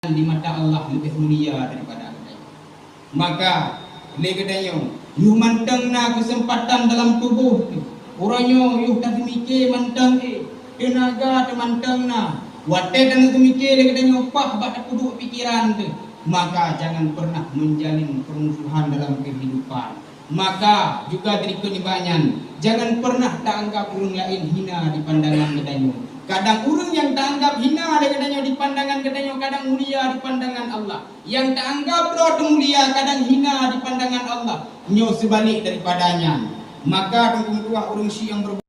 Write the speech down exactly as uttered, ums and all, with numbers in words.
di mata Allah leubeh mulia daripada geutanyoe. Maka lé geutanyoe, yôh mantong na keuseumpatan dalam tuboh teuh. Uroe nyoe yôh taseumike mantong éh, teunaga teuh mantong na. Watée taneuk seumike lé geutanyoe paih bak tapeuduek pikeran teuh, maka jangan pernah menjalin permusuhan dalam kehidupan. Maka juga dirikot nibak nyan, jangan pernah taanggap ureuëng laén hina di pandangan geutanyoe. Kadang ureuëng nyang taanggap hina lé geutanyoe di pandangan geutanyoe kadang mulia di pandangan Allah. Nyang taanggap droe teuh mulia kadang hina di pandangan Allah. Nyoe seubalek daripada nyan. Maka teungku meutuah ureuëng syiek nyang